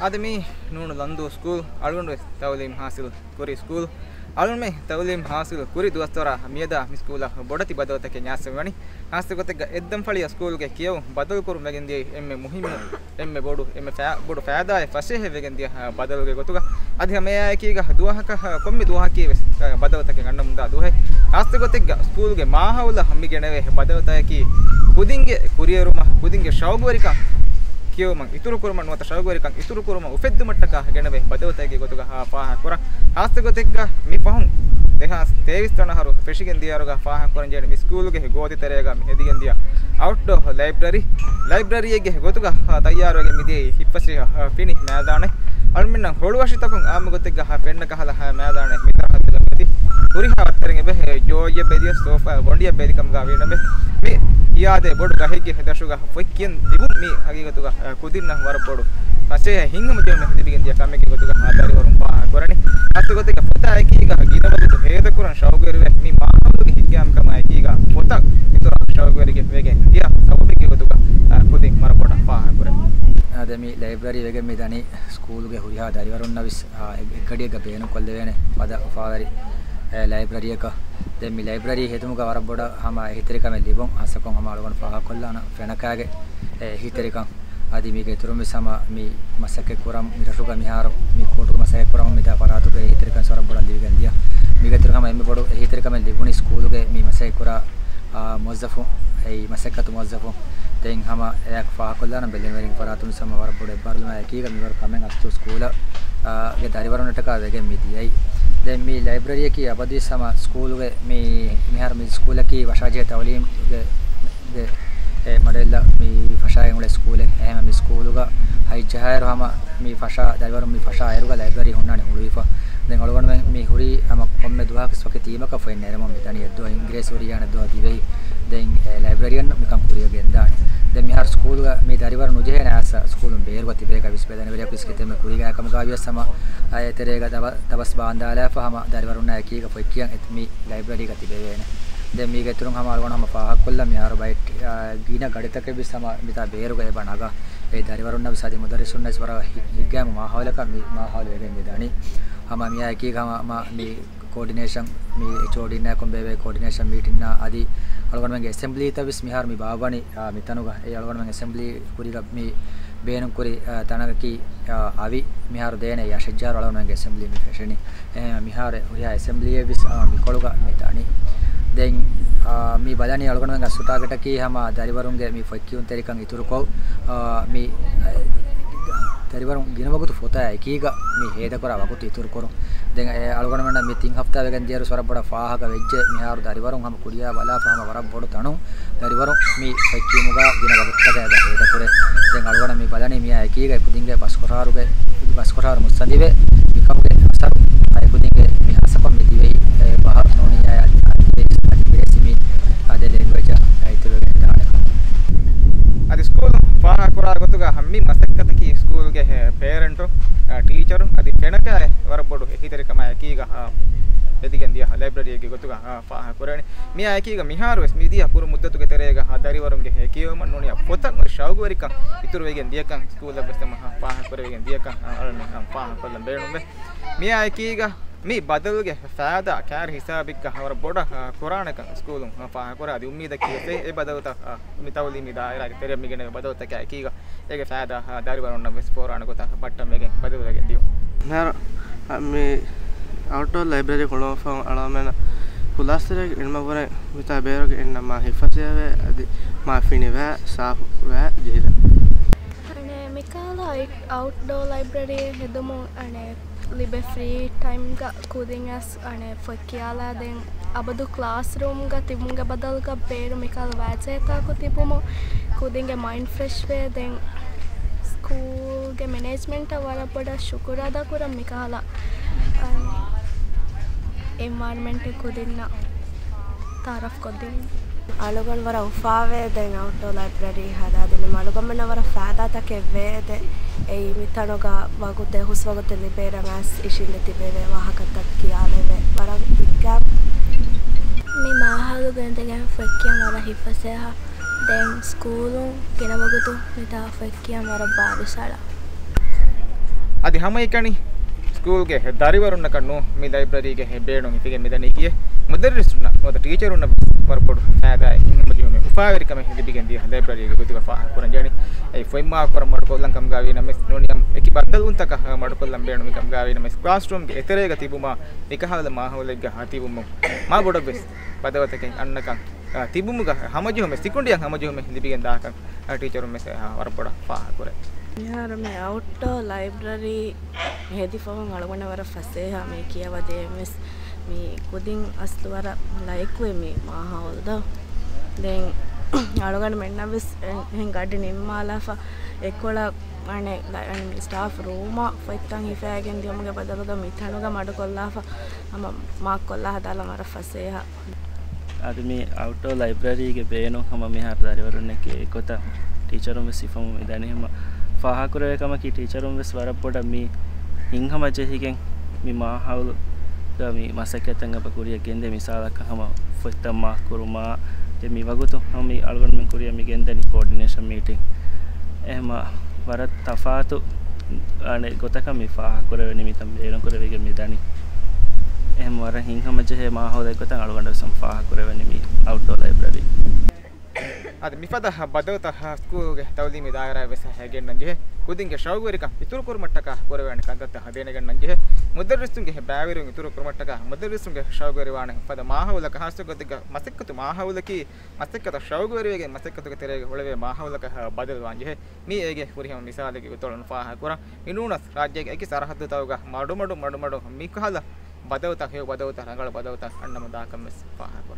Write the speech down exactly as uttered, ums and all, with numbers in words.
އަދި މީ ނޫނު ލަންދޫ ސްކޫލް، އަޅުގަނޑު ވެސް ތައުލީމް ހާސިލް ކުރި ސްކޫލް. އަޅުގަނޑުމެ ތައުލީމް ހާސިލް ކުރި ދުވަސްވަރާ މިއަދާ މި ސްކޫލަށް ބޮޑެތި ބަދަލުތަކެއް ނާސްވެވަނީ. ހާއްސަ ގޮތެއްގަ އެއްދަންފަޅިއަށް ސްކޫލްގެ ކިޔެވުން ބަދަލުކުރުން ވެގެން ދިޔައީ އެންމެ މުހިއްމު، އެންމެ ބޮޑު، އެންމެ ފައި-، ބޮޑު ފައިދާއެއް ފަސޭހަ ވެގެން ދިޔަ، އާ، ބަދަލުގެ ގޮތުގަ. އަދި ހަމައެއާއެކީގަ ދުވަހަކަށް، އާ، ކޮންމެ ދުވަހަކީ ވެސް، އާ، ބަދަލުތަކެއް ގަންނަމުންދާ ދުވަހެއް. ހާއްސަ ގޮތެއްގަ ސްކޫލްގެ މާހައުލަށް މި ގެނެވޭ ބަދަލުތަކަކީ ކުދިންގެ ކުރިއެރުމަށް، ކުދިންގެ ޝައުގުވެރިކަން ކިޔެވުމަށް އިތުރުކުރުމަށް ނުވަތަ ޝައުގުވެރިކަން އިތުރުކުރުމަށް އުފެއްދުމަށްޓަކާ ގެނެވޭ ބަދަލުތަކެއްގެ ގޮތުގަ ފާހަގަކުރަން. ހާއްސަ ގޮތެއްގަ މި ފަހުން ދެހާސް ތޭވީސް ވަނަ އަހަރު ފެށިގެން ދިޔަ އަހަރުގަ ފާހަގަކުރަންޖެހޭނެ މި ސްކޫލްގެ ގޯތި ތެރޭގަ މި ހެދިގެން ދިޔަ އައުޓްޑޯ ލައިބްރަރީ، ލައިބްރަރީއެއްގެ ގޮތުގަ ތައްޔާރުވެގެން މިދިޔައީ ހިތްފަސޭހަ ފިނި މައިދާނެއް. އަޅުމެންނަށް ހޮޅުއަށިތަކުން އާއްމު ގޮތެއްގަ ފެންނަ ކަހަލަ މައިދާނެއް މި ސަރަހައްދުގަ މިދި ހުރިހާ ވައްތަރެއް އެބަ ޖޯއްޔެއް ބެދިޔަ ސޯފާ ގޮނޑިއެއް ބެދި ކަމުގަ ވީނަމެ، މި ހިޔާދޭ ބޮޑު ގަހެއްގެ ދަށުގަ ފޮތް ކިޔަން ލިބުން މީ ހަގީގަތުގަ، އަ، ކުދިންނަށް ވަރަށް ބޮޑު ފަސޭހަ ހިތްހަމަޖެހުމެއް ލިބިގެން ދިޔަ ކަމެއްގެ ގޮތުގަ ދަރިވަރުން ފާހަގަކުރަނީ. ހާއްސަ ގޮތެއްގަ ފޮތާ އެކީގަ ގިނަ ވަގުތު ހޭދަކުރަން ޝައުގުވެރިވެ، މި މާހައުލުގެ ހިތްގައިމުކަމާ އެކީގަ ފޮތަށް އިތުރަށް ޝައުގުވެރިވެގެން ދިޔަ ސަބަބެއްގެ ގޮތުގަ، އަ، ކުދިން ވަރަށް ބޮޑަށް ފާހަގަކުރަން. އާދެ، މި ލައިބްރަރީ ވެގެން މި ދަނީ ސްކޫލުގެ ހުރިހާ ދަރިވަރުންނަށް ވެސް، އާ، އެ-، އެއްގަޑިއެއްގަ ބޭނުންކޮށްލެވޭނެ ފަދަ އުފާވެރި، އެ، ލައިބްރަރީއަކަށް. ދެން މި ލައިބްރަރީ ހެދުމުގަ ވަރަށް ބޮޑަށް ހަމަ އެހީތެރިކަމެއް ލިބުން، ހާއްސަކޮށް ހަމަ އަޅުގަނޑު ފާހަގަކޮށްލާނަ ފެނަކާގެ އެ އެހީތެރިކަން. އަދި މީގެ އިތުރުން ވެސް ހަމަ މި މަސައްކަތް ކުރަން، މި ރަށުގަ މިހާރު މި ކޯޓު މަސައްކަތް ކުރަމުން މިތާ ފަރާތުގެ އެހީތެރިކަން ވަރަށް ބޮޑަށް ލިބިގެން ދިޔަ. މީގެ އިތުރުން ހަމަ އެންމެ ބޮޑު އެހީތެރިކަމެއް ލިބުނީ ސްކޫލުގެ މި މަސައްކަތް ކުރާ، އާ، މުވައްޒަފުން، އެއީ މަސައްކަތު މުވައްޒަފުން. ދެން ހަމަ އެއާއެކު ފާހަގަކޮށްލާނަން ބެލެނިވެރިން ފަރާތުން ހަމަ ވަރަށް ބޮޑު އެއްބާރުލުމާ އެކީގަ މިވަރު ކަމެއް އަސްލު ސްކޫލަށް، އާ، ގެ ދަރިވަރުންނަށްޓަކާ ވެގެން މި ދިޔައީ. ދެން މި ލައިބްރަރީއަކީ އަބަދުވެސް ހަމަ ސްކޫލުގެ މި، މިހާރު މި ސްކޫލަކީ ފަށާޖެހޭ ތައުލީމްގެ، ގެ، އެ މޮޑެލްއަށް މި ފަށާގެން އުޅޭ ސްކޫލެއް. އެހެން މި ސްކޫލުގަ ހަތް ޖަހާއިރު ހަމަ މި ފަށާ، ދަރިވަރުން މި ފަށާ އޭރުގަ ލައިބްރަރީ ހުންނާނެ ހުޅުވިފަ. ދެން އަޅުގަނޑުމެން މި ހުރީ ހަމަ ކޮންމެ ދުވަހަކު ވަކި ޓީމަކަށް ފޮތް ނެރެމުން މިދަނީ އެއްދުވަހު އިނގިރޭސި ހުރި އަނެއް ދުވަހު ދިވެހި. ދެން އެ ލައިބްރަރީއަށް މިކަން ކުރިޔަށް ގެންދާނެ. ދެން މިހާރު ސްކޫލުގަ މި ދަރިވަރު ނުޖެހޭނެ އައިސް ސްކޫލުން ބޭރުގަ ތިބޭކަށް ވެސް ބެލެނިވެރިޔަކު ވެސް ކިތަންމެ ކުރީގަ ކަމުގަ ވިޔަސް ހަމަ އެ ތެރޭގަ ދަބަ-، ދަބަސް ބާންދާލާފަ ހަމަ ދަރިވަރުންނާ އެކީގަ ފޮތް ކިޔަން އެ-، މި ލައިބްރަރީގަ ތިބެވޭނެ. ދެން މީގެ އިތުރުން ހަމަ އަޅުގަނޑު ހަމަ ފާހަގަކޮށްލަން މިހާރު ބައެއް، އާ، ގިނަ ގަޑިތަކެއް ވެސް ހަމަ މިތާ ބޭރުގަ އެބަ ނަގާ. އެ ދަރިވަރުންނަށް ވެސް އަދި މުދައްރިސުންނަށް ވެސް ވަރަށް ހި-، ހިތްގައިމު މާހައުލަކަށް މި މާހައުލު ވެގެން މި ދަނީ. ހަމަ މިއާ އެކީގަ ހަމަ މި ކޯޑިނޭޝަން، މި އެޗްއޯޑީންނާއެކު ބޭއްވޭ ކޯޑިނޭޝަން މީޓިންއާ އަދި އަޅުގަނޑުމެންގެ އެސެމްބްލީތައް ވެސް މިހާރު މި ބާއްވަނީ، އާ، މިތަނުގަ. އެ އަޅުގަނޑުމެން އެސެމްބްލީ ކުރީގަ މި ބޭނުންކުރި، އާ، ތަނަކަކީ، އާ، އަވި. މިހާރު ދޭނެ އަށެއްޖަހާރު އަޅުގަނޑުމެންގެ އެސެމްބްލީ މި ފެށެނީ. އެހެން މިހާރު ހުރިހާ އެސެމްބްލީއެއް ވެސް، އާ، މިކޮޅުގަ މި ދަނީ. ދެން، އާ، މި ބަލަނީ އަޅުގަނޑުމެން އަސްލު ޓާގެޓަކީ ހަމަ ދަރިވަރުންގެ މި ފޮތް ކިޔުންތެރިކަން އިތުރުކޮށް، އާ، މި، އާ، ދަރިވަރުން ގިނަ ވަގުތު ފޮތާ އެކީގަ މި ހޭދަކުރާ ވަގުތު އިތުރުކުރުން. ދެން އެ އަޅުގަނޑުމެންނަށް މި ތިން ހަފްތާ ވެގެން ދިޔައިރު ވަރަށް ބޮޑަށް ފާހަގަ ވެއްޖެ. މިހާރު ދަރިވަރުން ހަމަ ކުރިޔާ ބަލާފަ ހަމަ ވަރަށް ބޮޑު ތަނުން ދަރިވަރުން މި ފޮތް ކިޔުމުގަ ގިނަ ވަގުތުތަކެއް އެބަ ހޭދަކުރޭ. ދެން އަޅުގަނޑަށް މި ބަލަނީ މިއާ އެކީގަ އެ ކުދިންގެ ބަސްކޮށާރުގެ، ބަސްކޮށާރު މުއްސަނދިވެ މިކަމުގެ އަސަރު އެ ކުދިންގެ މި ހާއްސަކޮށް މި ދިވެހި އެ ބަހަށް ނޫނިއްޔާ އަދި އިނގިރޭސި މި އަދެ ލެންގުއޭޖަށް އިތުރުވެގެން ދާނެ ކަމަށް. އަދި ސްކޫލު ފާހަގަކުރާ ގޮތުގަ ހަމަ މި މަސައްކަތަކީ ސްކޫލުގެ ޕޭރެންޓު، އަ، ޓީޗަރު އަދި ފެނަކައި ވަރަށް ބޮޑު އެހީތެރިކަމާ އެކީގަ، އަ، އެދިގެން ދިޔަ ލައިބްރަރީގެ ގޮތުގަ، އަ، ފާހަގަކުރަނީ. މިއާ އެކީގަ މިހާރު ވެސް މިދިޔަ ކުރު މުއްދަތުގެ ތެރޭގަ، އަ، ދަރިވަރުންގެ ކިޔެވުމަށް ނޫނިއްޔާ ފޮތަށް އޮތް ޝައުގުވެރިކަން އިތުރުވެގެން ދިޔަކަން ސްކޫލަށް ވެސް ހަމަ ފާހަގަކުރެވިގެން ދިޔަކަން، އަ، އަޅަމެން ފާހަގަކޮށްލަން ބޭނުންވޭ. މިއާ އެކީގަ މި ބަދަލުގެ ފައިދާ ކާރި ހިސާބެއްގަ ވަރަށް ބޮޑަށް، އަ، ކުރާނެކަން ސްކޫލުން ފާހަގަކުރާ. އަދި އުއްމީދަކީ ވެސް އެ ބަދަލުތައް، އަ، މި ތައުލީމީ ދާއިރާގެ ތެރެއަށް މިގެނެވޭ ބަދަލުތަކާ އެކީގަ އޭގެ ފައިދާ، އަ، ދަރިވަރުންނަށް ވެސް ފޯރާނެ ގޮތަށް ބައްޓަންވެގެން ބަދަލުވެގެން ދިޔުން. މިހާރު، އަ، މި އައުޓްޑޯ ލައިބްރަރީ ހުޅުވުމަށްފަހު އަޅަމެން ޚުލާސަތެރޭގެ އިންމަށްވުރެ މިތާ ބޭރުގެ އިންނަ މާ ހިތްފަސޭހަވޭ އަދި މާ ފިނިވޭ ސާފުވޭ ޖެހިލަ. އަނެ މިކަހަލަ އައުޓްޑޯ ލައިބްރަރީ ހެދުމުން އަނެ ލިބޭ ފްރީ ޓައިމްގަ ކުދިން އަސް އަނެ ފޮތް ކިޔާލާ ދެން އަބަދު ކްލާސްރޫމްގަ ތިބުމުގެ ބަދަލުގަ ބޭރު މިކަހަލަ ވާޖެހޭތާކު ތިބުމުން ކުދިންގެ މައިންޑް ފްރެޝްވޭ. ދެން ސްކޫލްގެ މެނޭޖްމަންޓަށް ވަރަށް ބޮޑަށް ޝުކުރު އަދާކުރަން މިކަހަލަ އެންވަޔަރަމެންޓެއް ކުދިންނަށް ތައާރަފް ކޮށްދިނުން. އަޅުގަނޑު ވަރަށް އުފާވޭ ދެން އައުޓްޑޯ ލައިބްރަރީ ހަދާދިނުމަށް. އަޅުގަނޑުމެންނަށް ވަރަށް ފައިދާތަކެއް ވޭ ދެ. އެއީ މިތަނުގަ ވަގުތެއް ހުސްވަގުތެއް ލިބޭއިރަށް އައިސް އިށީނދެ ތިބެވޭ ވާހަކަތައް ކިޔާލެވޭ. ވަރަށް ހިތްގައިމު. މި މާހައުލުގަ އިނދެގެން ފޮތް ކިޔަން ވަރަށް ހިތްފަސޭހަ. ދެން ސްކޫލުން ގިނަ ވަގުތު މިތާ ފޮތް ކިޔަން ވަރަށް ބާރު ސަޅާ. އަދި ހަމައެކަނި ސްކޫލްގެ ދަރިވަރުންނަކަށް ނޫން މި ލައިބްރަރީގެ ބޭނުން ހިފިގެން މިދަނީކީ، މުދައްރިސުންނަށް ނުވަތަ ޓީޗަރުންނަށް ވަރަށް ބޮޑު ފައިދާއެއް ހިނގުމަޖެހުމެއް އުފާވެރިކަމެއް ލިބިގެން ދިޔަ ލައިބްރަރީގެ ގޮތުގަ ފާހަގަކުރަންޖެހެނީ. އެއީ ފޮތް މާކުރަން މަޑުކޮށްލަން ކަމުގައި ނަމަވެސް ނޫނީ އެކި ބައްދަލުވުންތަކަށް މަޑުކޮށްލަން ބޭނުމި ކަމުގައި ނަމަވެސް ކްލާސްރޫމްގެ އެތެރޭގަ ތިބުމާ މިކަހަލަ މާހައުލެއްގަ ތިބުމުން މާ ބޮޑަށްވެސް ބަދަލުތަކެއް އަންނަކަން، އާ، ތިބުމުގަ ހަމަޖެހުމެއް، ސިކުނޑިއަށް ހަމަޖެހުމެއް ލިބިގެން ދާކަން، އާ، ޓީޗަރުން ވެސް، އާ، ވަރަށް ބޮޑަށް ފާހަގަކުރޭ. މިހާރު މި އައުޓްޑޯ ލައިބްރަރީ ހެދިފަހުން އަޅުގަނޑަށް ވަރަށް ފަސޭހަ މި ކިޔަވަދޭން ވެސް. މި ކުދިން އަސްލު ވަރަށް ލައިކުވޭ މި މާހައުލް ދޯ. ދެން އަޅުގަނޑުމެންނަށް ވެސް އެ-، އެހެން ގަޑި ނިންމާލާފަ އެކޮޅަށް އަނެއް ލަ-، އަނެއް ސްޓާފް ރޫމަށް ފޮތްތައް ހިފައިގެން ދިޔުމުގެ ބަދަލުގަ މިތަނުގަ މަޑުކޮށްލާފަ ހަމަ މާކްކޮށްލާ ހަދާލަން ވަރަށް ފަސޭހަ. އަދި މި އައުޓްޑޯ ލައިބްރަރީގެ ބޭނުން ހަމަ މިހާރު ދަރިވަރުންނެކޭ އެގޮތަށް ޓީޗަރުން ވެސް ހިފަމުން މިދަނީ. ހަމަ ފާހަގަކުރެވޭ ކަމަކީ ޓީޗަރުން ވެސް ވަރަށް ބޮޑަށް މި ހިތްހަމަޖެހިގެން މި މާހައުލުގަ މި މަސައްކަތްތައް އެބަ ކުރިއަށް ގެންދޭ. މިސާލަކަށް ހަމަ ފޮތްތައް މާކްކުރުމާ، ދެން މި ވަގުތު ހަމަ މި އަޅުގަނޑުމެން ކުރިއަށް މި ގެންދަނީ ކޯޑިނޭޝަން މީޓިން. އެހެންމަ ވަރަށް ތަފާތު އަނެއް ގޮތަކަށް މި ފާހަގަކުރެވެނީ، މިތަން ބޭނުންކުރެވިގެން މިދަނީ. އެހެން ވަރަށް ހިތްހަމަޖެހޭ މާހައުލެއް ގޮތަށް އަޅުގަނޑަށް ވެސް ހަމަ ފާހަގަކުރެވެނީ މި އައުޓްޑޯ ލައިބްރަރީ. އަދި މިފަދަ ބަދަލުތައް ސްކޫލްގެ ތައުލީމީ ދާއިރާއަށް ވެސް ގެންނަން ޖެހޭ. ކުދިންގެ ޝައުގުވެރިކަން އިތުރުކުރުމަށްޓަކާ ކުރެވޭނެ ކަންތައްތައް ދެނެގަންނަން ޖެހޭ. މުދައްރިސުންގެ ބައިވެރިވުން އިތުރުކުރުމަށްޓަކާ މުދައްރިސުންގެ ޝައުގުވެރިވާނެ ފަދަ މާހައުލަކަށް ހާއްސަ ގޮތެއްގަ މަސައްކަތު މާހައުލަކީ، މަސައްކަތަށް ޝައުގުވެރިވެގެން މަސައްކަތުގެ ތެރޭގަ އުޅެވޭ މާހައުލަކަށް ބަދަލުވާން ޖެހޭ. މީ އޭގެ ފުރިހަމަ މިސާލެއްގެ ގޮތުގަ އަޅުގަނޑު ފާހަގަކުރަން. މި ނޫނަސް ރާއްޖޭގެ އެކި ސަރަހައްދުތަކުގަ މަޑުމަޑުން މަޑުމަޑުން މިކަހަލަ ބަދަލުތައް، ހެޔޮ ބަދަލުތައް، ރަނގަޅު ބަދަލުތައް އަންނަމުން ދާކަން ވެސް ފާހަގަކުރަން.